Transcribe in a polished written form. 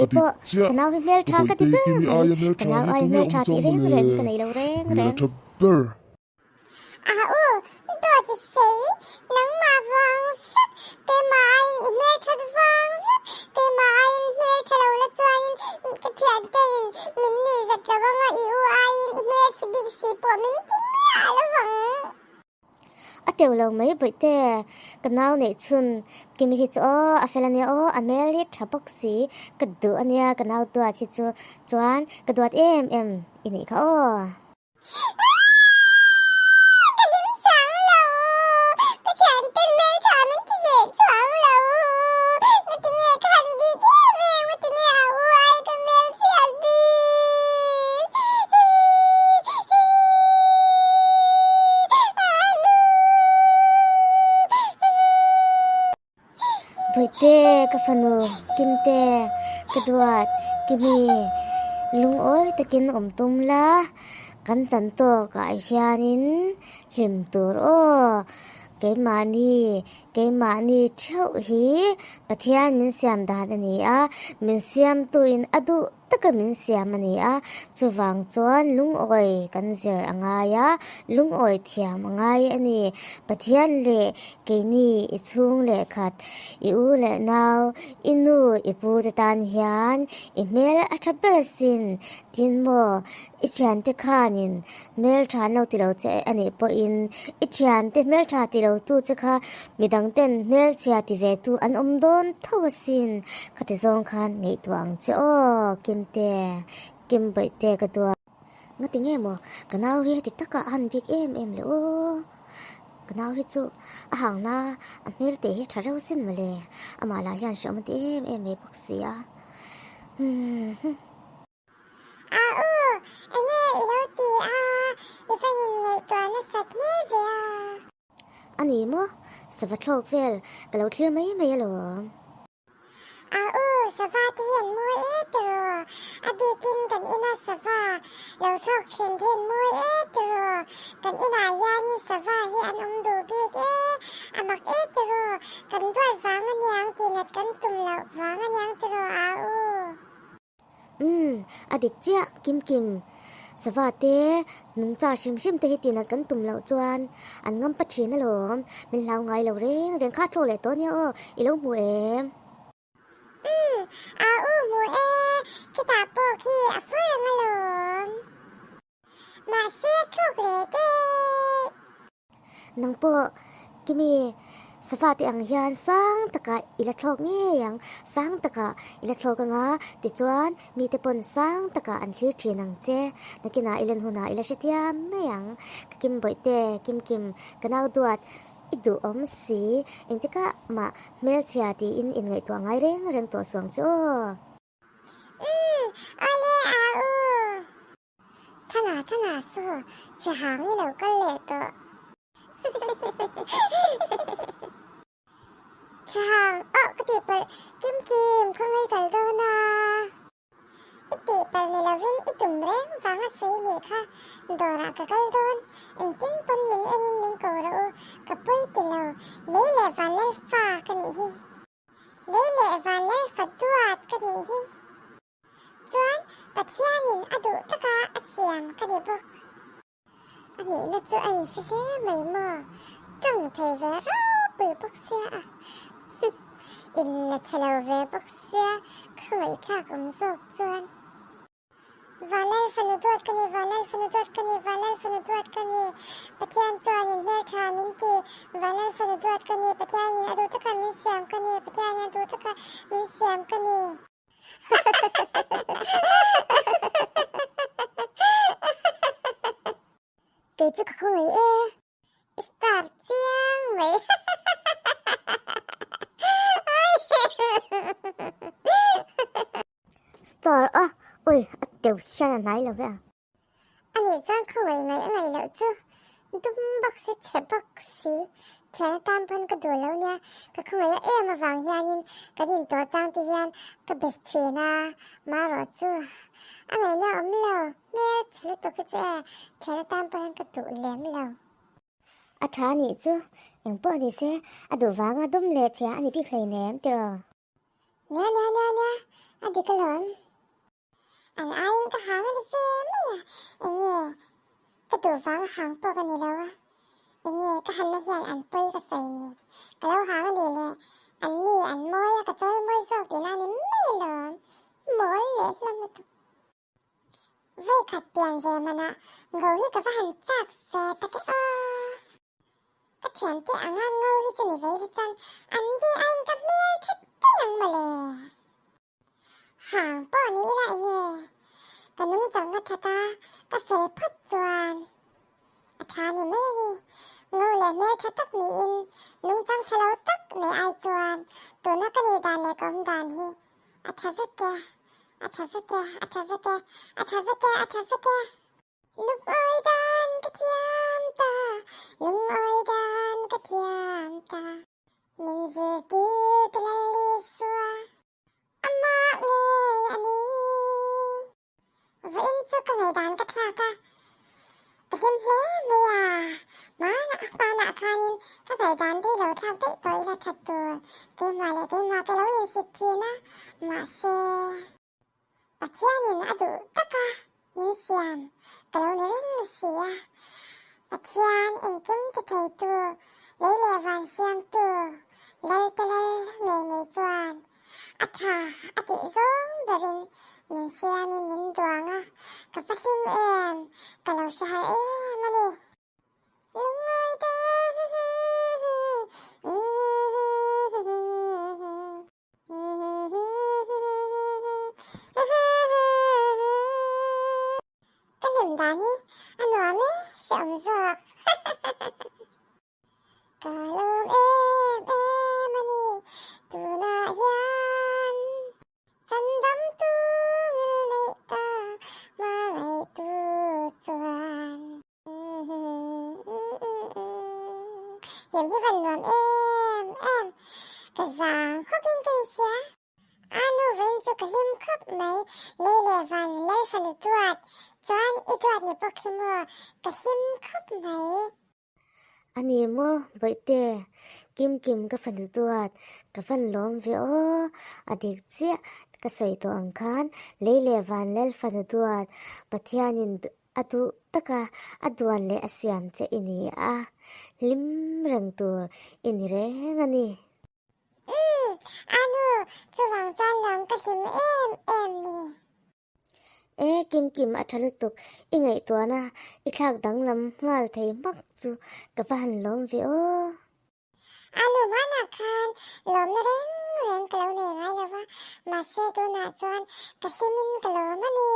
Kei pawh ka nau hi hmeltha ka ti ber mai, ka nau aia hmeltha tih reng reng ka nei lo reng reng. A u, dawt i sei, nangmah vang vek, keimah aiin i hmelthat vang vek, keimah aiin hmeltha lo la chuanin ka thianten min nuihzat lo anga i u aiin i hmelchhe bik si pawh min ti miah lo vang. A teuh lo mai bawihte, ka nau neih chhun Kimi hi chu aw a fel ania aw, a hmel hi tha bawk si, ka duh ania ka nau duat hi chu, chuan ka duat em em i nih kha aw. Ka hlim chuang lo, ka thianten hmeltha min ti ve chuang lo, ngatinge ka han bik em em, ngatinge a u ai ka hmelchhiat bik. Bawihte ka fanu Kimte ka duat Kimi lungawi takin awm tum la kan chan tawkah hianin hlim tur aw keimahni keimahni theuh hi Pathian min siam dan a ni a min siamtuin a duh taka min siam a ni a, chuvang chuan lungawi kan zir a ngai a, lungawi thiam a ngai a ni. Pathian leh keini i chhung leh khat, i u leh nau, i nu, i pu te tan hian i hmel a tha ber asin, tin maw i thiante khanin hmel tha an lo ti lo che a nih pawhin i thiante hmel tha ti lo tu che kha midang ten hmelchhia ti ve tu an awm dawn tho asin khati zawng khan ngaihtuah ang che aw Kimte, Kim Bawihte ka duat. Ngati nge maw ka nau hi heti taka a han bik em em le aw, ka nau hi chu a hangna a hmel teh hi a tha reuh sin mawle, amah lah hian hreawm a ti em em mai bawk si a, humm. A u, enge i lo ti a, i va inngaihtuah nasat hmel ve a. A ni maw? Sava thlawk vel ka lo thlir mai mai alawm. A u, sava te hi an mawi e tiraw? A bikin kan ina sava lo thlawk thin te an mawi e tiraw? Kan inah hianin sava hi an awm duh bik e, a mak e tiraw? Kan duat vang aniang tihnat kan tum loh vang aniang tiraw a u? Umm, a dik chiah, Kim Kim. Sava te, nungcha hrim hrim te hi tihnat kan tum loh chuan an ngam pa thin alawm. Min hlau ngai lo reng reng kha thlawk leh tawh ania aw, i lo hmu em? Umm, a u hmu e, khitah pawh khi a fur reng alawm. Mahse thlawk leh daih. Nang pawh Kimi sava te ang hian sang takah i la thlawk ngei ang, sang takah i la thlawk anga tichuan mite pawn sang takah an thlir thin ang che. Nakinah i len hunah i la hrethiam mai ang. Ka Kim Bawihte, Kim Kim, ka nau duat i duhawm si, engtikah mah hmelchhia tiin inngaihtuah ngai reng reng tawh suang che aw. Umm, awle a u. Chhana chhana saw che hang i lo kal leh tawh. Che hang awh ka tih palh Kim Kim khawngaih kal dawn a. I tih palh ni lovin i tum reng vang a sawi nih kha dawrah ka kal dawn engtin pawn min enin min ko rawh u ka pawi ti lo lei leh vanlal fa ka nih hi. Lei leh vanlal fa duat ka nih hi. Chuan Pathianin a duh taka a siam ka ni bawk. A nihna chu a inhre hle mai maw? Tawng thei ve ropui bawk sia a. Inla chhe lo ve bawk sia khawngaihthlak awm zawk chuan. Vanlal fanu duat ka ni, Vanlal fanu duat ka ni, Vanlal fanu duat ka ni, Pathian chuanin hmeltha min ti, Vanlal fanu duat ka ni, Pathianin a duh taka min siam ka ni, Pathianin a duh taka min siam ka ni. Kei chu ka khawngaih e, i star chiang mai. Star a, ui a teuh hian a hnai lo ve a. A nih chuan khawngaih ngaih a ngaih loh chu dum bawk si chhe bawk si thian atan pawn ka duh lo nia, ka khawngaih a em avang hianin kan intawh chang te hian ka best thin a, marawh chu a ngaihna awm lo, hmel chhe lutuk hi chu e thian atan pawh hian ka duh lem lo. A tha nih chu engpawh ni se a duh vanga dum leh chhia a ni bik hleinem tiraw? Nia nia nia nia. A dik alawm. An aiin ka hang a ni ve mai a, enge ka duh vang a hang pawh ka ni lo a, enge ka hanna hian an pawi ka sawi ni, ka lo hang a nih leh an ni an mawi a ka chawi mawi zawk tihna a ni mai alawm, mawl leh hlawm lutuk. Vawikhat pian ve manah ngo hi ka va han chak ve tak e aw. Ka thiante anga ngo hi chu ni vei la chuan an ni aiin ka hmel tha daih ang mawle. Hang pawh ni ila enge ka nungchang a that a, ka fel phawt chuan a tha ni mai a ni. Ngo leh hmel tha tak niin nungchang tha lo tak nei ai chuan tuna ka nih dan leh ka awm dan hi a tha vek e, a tha vek e, a tha vek e, a tha vek e, a tha vek e. Lungawi dan ka thiam ta, lungawi dan ka thiam ta. Min zirtir tu Lal Isua, amah ngei a ni. Vawiin chu ka ngaihdan ka thlak a, ka hlim hle mai a. Hmanah hmanah khanin ka ngaihdan te lo thlak daih tawh ila that tur, keimah leh keimah ka lo insit thin a, mahse. Pathianin a duh taka min siam ka lo ni reng si a, Pathian engkim ti theitu, lei leh van siamtu, Lalte Lal ngei mai chuan a tha a tih zawng berin min siamin min duang a, ka va hlim em, ka lo hre har em a ni. Lungngawi ta Ka hlim dan hi a nuam e hreawm zawk. Ka lawm em em a ni tunah hian chandam tu ngil neih ta hmangaihtu chuan. Hlim hi van nuam em em, ka zang hawk in ka inhria. A nu vawiin chu ka hlim khawp mai, lei leh van lal fanu duat chuan i duat ni bawk hi maw, ka hlim khawp mai. A ni maw Bawihte, Kim Kim ka fanu duat, ka van lawm ve aw, a dik chiah ka sawi tawh ang khan lei leh van lal fanu duat Pathianin A duh taka a duan leh a siam che i ni a, hlim reng tur i ni reng a ni. Umm, a nu, chuvang chuan lawm ka hlim em em ni. E, Kim Kim a tha lutuk, i ngaihtuahna i thlak danglam nghal thei hmak chu ka va han lawm ve aw. A nu hmanah khan lawmna reng reng ka lo nei ngai lo va, mahse tunah chuan ka hlimin ka lawm a ni.